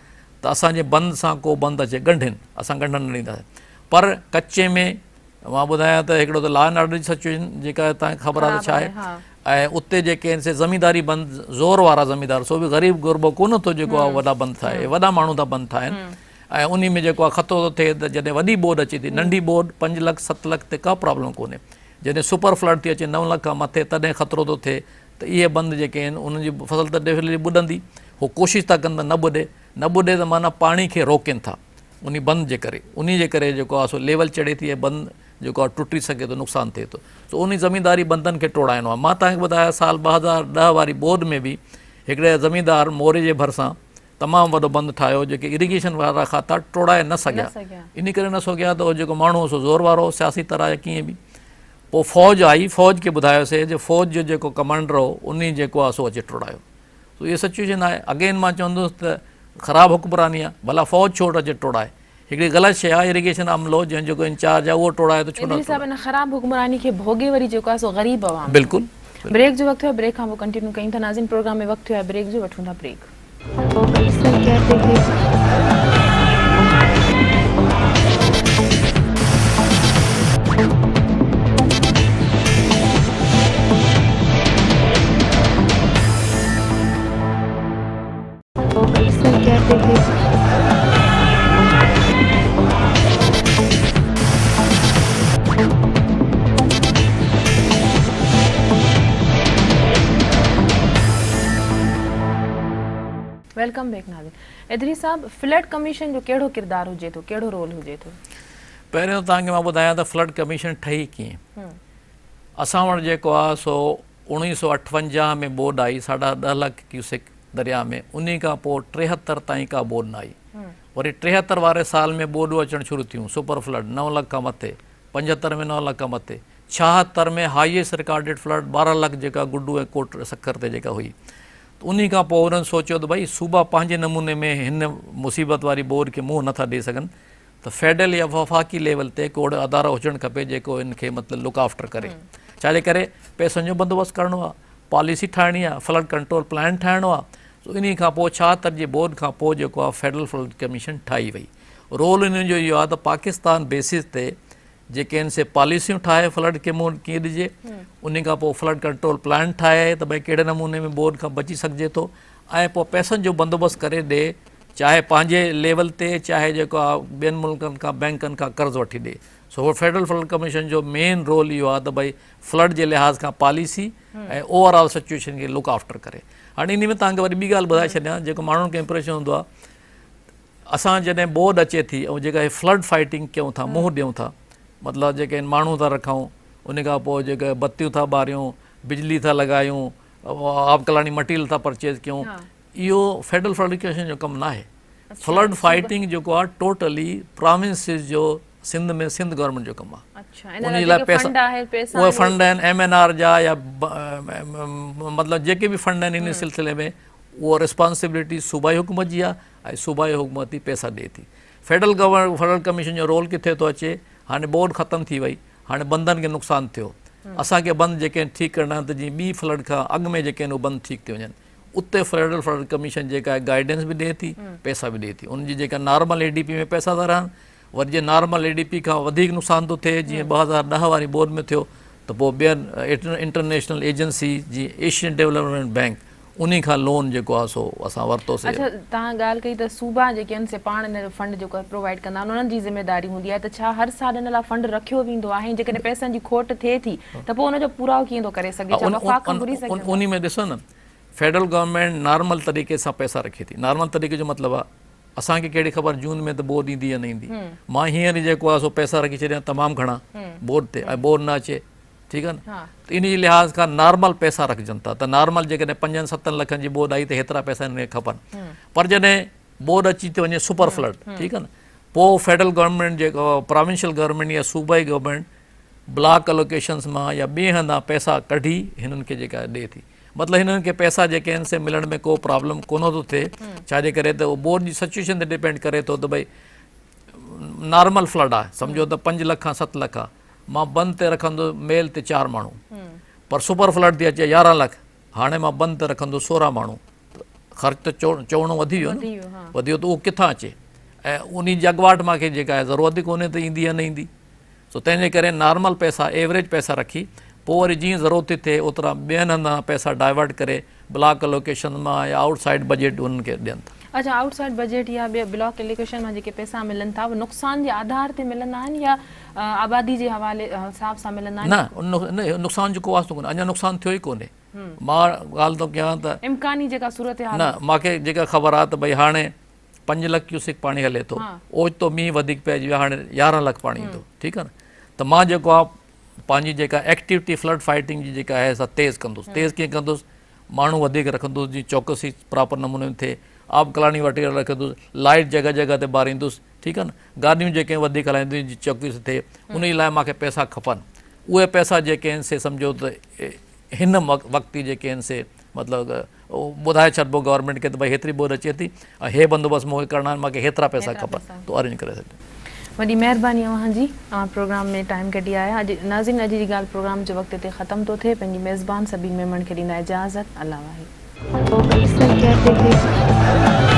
ته اسان جي بند سان ڪو بند اچي ڳنڍين اسان ڳنڍڻ نه ڏينداسي پر ڪچي ۾ مان ٻڌايان ته هڪڙو ته لا اينڊ آرڊر جي سچويشن جيڪا توهان کي خبر آهي ته ڇا آهي ۽ اتي جيڪي آهن سي زمينداري بند زور وارا زميندار سو به غريب غربو ڪونه ٿو جيڪو آهي وڏا بند ٺاهي وڏا ماڻهو ٿا بند ٺاهن ۽ انهي ۾ جيڪو آهي خطرو ٿو ٿئي ته جڏهن وڏي ٻوڏ اچي ٿي ننڍي ٻوڏ 5 لک 7 لک تي ڪا پرابلم ڪونهي جڏهن سپر فلڊ ٿي اچي 9 لک کان مٿي تڏهن خطرو ٿو ٿئي ته اهي بند جيڪي آهن انهن جي فصل ته ڊيفنيٽلي ٻڏندي هو ڪوشش ٿا ڪن ته نه ٻڏي نه ٻڏي ته معنيٰ پاڻي کي روڪين ٿا انهي بند جي ڪري انهي جي ڪري جيڪو آهي سو ليول چڙهي ٿي ۽ بند جيڪو آهي ٽٽي سگهي ٿو نقصان ٿئي ٿو سو انهي زمينداري بندن کي ٽوڙائڻو آهي مان توهان کي ٻڌايان سال 2010 واري ٻوڏ ۾ به هڪڙي زميندار موري جي ڀرسان تمام وڏو بند ٺاهيو جيڪي اريگيشن وارا کاتا ٽوڙائي نه سگهيا انهي ڪري نه سگهيا ته جيڪو ماڻهو هو سو زور وارو هو سياسي طرح يا ڪيئن به پوء فوج آئي فوج کي ٻڌايوسي جو فوج جو جيڪو ڪمانڊر هو انهي جيڪو آهي سو اچي ٽوڙايو. سو اها سچويشن آهي. اگين مان چوندس ته خراب حڪمراني آهي. ڀلا فوج ڇو اچي ٽوڙائي؟ هڪڙي غلط شيء آهي اريگيشن عملو جنهن جو انچارج آهي اهو ٽوڙائي ته ڇو نه ادريس صاحب ٽوڙائي؟ ان خراب حڪمراني کي ڀوڳي وري جيڪو آهي سو غريب عوام ٿو. بلڪل. بريڪ جو وقت ٿيو آهي بريڪ کان پوء ڪنٽينيو ڪيون ٿا ناظرين پروگرام ۾ وقت ٿيو آهي بريڪ جو وٺون ٿا بريڪ. Welcome back ناظرين ادريس صاحب فلڊ ڪميشن جو ڪهڙو ڪردار هجي ٿو ڪهڙو رول هجي ٿو؟ پهريون توهان کي مان ٻڌايان ته فلڊ ڪميشن ٺهي ڪيئن. اسان وٽ جيڪو آهي سو 1958 ۾ ٻوڏ آئي ساڍا ڏهه لک ڪيوسڪ درياء ۾ انهي کان پوء 73 تائين ڪا ٻوڏ نه آئي وري 73 واري سال ۾ ٻوڏون اچڻ شروع ٿيون سپر فلڊ 9 لک کان مٿي 75 ۾ 9 لک کان مٿي 76 ۾ هائيسٽ رڪارڊيڊ فلڊ 12 لک جيڪا گڊو ۽ ڪوٽ سکر تي جيڪا هئي ته انهي کان پوء انهن سوچيو ته ڀئي صوبا پنهنجي نموني ۾ هن مصيبت واري ٻوڏ کي منهن نٿا ڏئي سگهن ته فيڊرل يا وفاقي ليول تي ڪو اهڙو ادارو هجڻ کپي جيڪو ان کي مطلب لڪ آفٽر ڪري ڇا جي ڪري پئسن جو بندوبست ڪرڻو آهي پاليسي ٺاهڻي آهي فلڊ ڪنٽرول پلان ٺاهڻو آهي سو انهي کان پوء 76 جي ٻوڏ کان پوء جيڪو آهي فيڊرل فلڊ ڪميشن ٺاهي وئي رول انهن جو اهو آهي ته پاڪستان بيسز تي جيڪي آهن سي پاليسيون ٺاهي فلڊ کي منهن ڪيئن ڏجي انهي کان پوء فلڊ ڪنٽرول پلان ٺاهي ته ڀئي ڪهڙي نموني ۾ ٻوڏ کان بچي سگهجي ٿو ۽ پوء پئسن جو بندوبست ڪري ڏي چاهي پنهنجي ليول تي چاهي جيڪو آ ٻين ملڪن کان بينڪن کان قرض وٺي ڏي سو هو فيڊرل فلڊ ڪميشن جو مين رول اهو آ ته ڀئي فلڊ جي لحاظ کان پاليسي ۽ اوور آل سچويشن کي لڪ آفٽر ڪري هاڻي انهي ۾ توهان کي وري ٻي ڳالهه ٻڌائي ڇڏيان جيڪو ماڻهن کي امپريشن هوندو آ اسان جڏهن ٻوڏ اچي ٿي ۽ جيڪا هي فلڊ فائٽنگ ڪيون ٿا منهن ڏيون ٿا مطلب جيڪي ماڻهو ٿا رکون ان کان پوء جيڪي بتيون ٿا ٻاريون بجلي ٿا لڳايون آبڪلاڻي مٽيريل ٿا پرچيز ڪيون اهو فيڊرل فلڊ ڪميشن جو ڪم ناهي. فلڊ فائٽنگ جيڪو آهي ٽوٽلي پراونسز جو سنڌ ۾ سنڌ گورنمينٽ جو ڪم آهي. ان جي لاء پئسا اهي فنڊ آهن ايم اين آر جا يا مطلب جيڪي به فنڊ آهن ان سلسلي ۾ اهو ريسپانسبلٽي صوبائي حڪومت جي آهي ۽ صوبائي حڪومت ئي پئسا ڏئي ٿي. فيڊرل گورنمينٽ فلڊ ڪميشن جو رول ڪٿي ٿو اچي هاڻي ٻوڏ ختم ٿي وئي هاڻي بندن کي نقصان ٿيو اسان کي بند جيڪي آهن ٺيڪ ڪرڻا آهن ته جيئن ٻي فلڊ کان اڳ ۾ جيڪي آهن اهي بند ٺيڪ ٿي وڃن. اتي فيڊرل فلڊ ڪميشن جيڪا آهي گائيڊنس به ڏئي ٿي پئسا به ڏئي ٿي ان جي جيڪا نارمل اي ڊي پي ۾ پئسا ٿا رهن وري جي نارمل اي ڊي پي کان وڌيڪ نقصان ٿو ٿئي جيئن 2010 واري ٻوڏ ۾ ٿيو ته پوء ٻين انٽرنيشنل ايجنسي جي ايشين ڊولپمينٽ بينڪ انهي کان لون جيڪو آهي سو اسان ورتوسي. اڇا توهان ڳالهه ڪئي ته صوبا جيڪي آهن سي پاڻ ان جو فنڊ جيڪو آهي پرووائيڊ ڪندا آهن انهن جي ذميواري هوندي آهي ته ڇا هر سال ان لاء فنڊ رکيو ويندو آهي ۽ جيڪڏهن پئسن جي کوٽ ٿئي ٿي ته پوء ان جو پورائو ڪيئن ٿو ڪري سگهجي ڇا وفاق کان گهري سگهجن ٿا؟ انهي ۾ ڏسو نه فيڊرل گورنمينٽ نارمل طريقي سان پئسا رکي ٿي نارمل طريقي جو مطلب آهي اسان کي ڪهڙي خبر جون ۾ ته ٻوڏ ايندي يا نه ايندي مان هينئر ئي جيڪو آهي سو پئسا رکي ڇڏيان تمام گهڻا ٻوڏ تي ۽ ٻوڏ نه اچي ٺيڪ آهي نه ته انهي جي لحاظ کان نارمل پئسا رکجن ٿا ته نارمل جيڪڏهن پنجن ستن لکن جي ٻوڏ آئي ته هيترا پئسا هنن کي کپن پر جڏهن ٻوڏ اچي ٿي وڃي سپر فلڊ ٺيڪ آهي نه پوء فيڊرل گورنمينٽ جيڪو پراونشل گورنمينٽ يا صوبائي گورنمينٽ بلاڪ الوڪيشنز مان يا ٻئي هنڌان پئسا ڪڍي هنن کي جيڪا ڏئي ٿي مطلب هنن کي پئسا جيڪي آهن سي ملڻ ۾ ڪو پرابلم ڪونه ٿو ٿئي ڇا جي ڪري ته ٻوڏ جي سچويشن تي ڊپينڊ ڪري ٿو ته ڀئي نارمل فلڊ آهي سمجهو ته 5 لک کان 7 لک آهي مان بند تي رکندو ميل تي 4 ماڻهو پر سپر فلڊ ٿي اچي 11 لک هاڻي مان بند تي رکندو 16 ماڻهو خرچ ته چوڻو وڌي ويو نه وڌي ويو ته اهو ڪٿان اچي ۽ انهي جي اڳواٽ مان کي جيڪا ضرورت ئي ڪونهي ته ايندي يا نه ايندي سو تنهن جي ڪري نارمل پئسا ايوريج پئسا رکي پوء وري جيئن ضرورت ٿي ٿئي اوترا ٻين هنڌان پئسا ڊائيورٽ ڪري بلاڪ الوڪيشن مان يا آئوٽ سائيڊ بجيٽ انهن کي ڏين ٿا. اڇا آئوٽ سائيڊ بجيٽ يا ٻي بلاڪ الوڪيشن مان جيڪي پئسا ملن ٿا اهي نقصان جي آڌار تي ملندا آهن يا آبادي جي حوالي حساب سان ملندا آهن؟ نه نقصان جو ڪو واسطو ڪونهي اڃا نقصان ٿيو ئي ڪونهي مان ڳالهه ٿو ڪيان ته امڪاني جيڪا صورتحال نه مان کي جيڪا خبر آهي ته ڀئي هاڻي 5 لک ڪيوسڪ پاڻي هلي ٿو اوچتو مينهن وڌيڪ پئجي ويو هاڻي 11 لک پاڻي ايندو ٺيڪ آهي نه ته مان جيڪو آهي پنهنجي جيڪا ايڪٽيوٽي فلڊ فائٽنگ جي جيڪا آهي سا تيز ڪندس تيز ڪيئن ڪندس ماڻهو وڌيڪ رکندس جي چوڪسي پراپر نموني ۾ ٿئي آبڪلاڻي وٽيرا رکندس لائٽ جڳهه جڳهه تي ٻاريندس ٺيڪ آهي نه گاڏيون جيڪي وڌيڪ هلائيندس جي چوڪسي ٿئي ان لاء مانکي پئسا کپن اهي پئسا جيڪي آهن سي سمجهو ته هن وقت ئي جيڪي آهن سي مطلب ٻڌائي ڇڏبو گورنمينٽ کي ته ڀئي هيتري ٻوڏ اچي ٿي ۽ هي بندوبست مون کي ڪرڻا آهن مون کي هيترا پئسا کپن ته ارينج ڪري ڇڏجي. وڏي مهرباني اوهان جي اوهان پروگرام ۾ ٽائيم ڪڍي آيا اڄ ناظرين اڄ جي ڳالهه پروگرام جو وقت هتي ختم ٿو ٿئي پنهنجي ميزبان سبين ميمڻ کي ڏيندا اجازت الله واهي.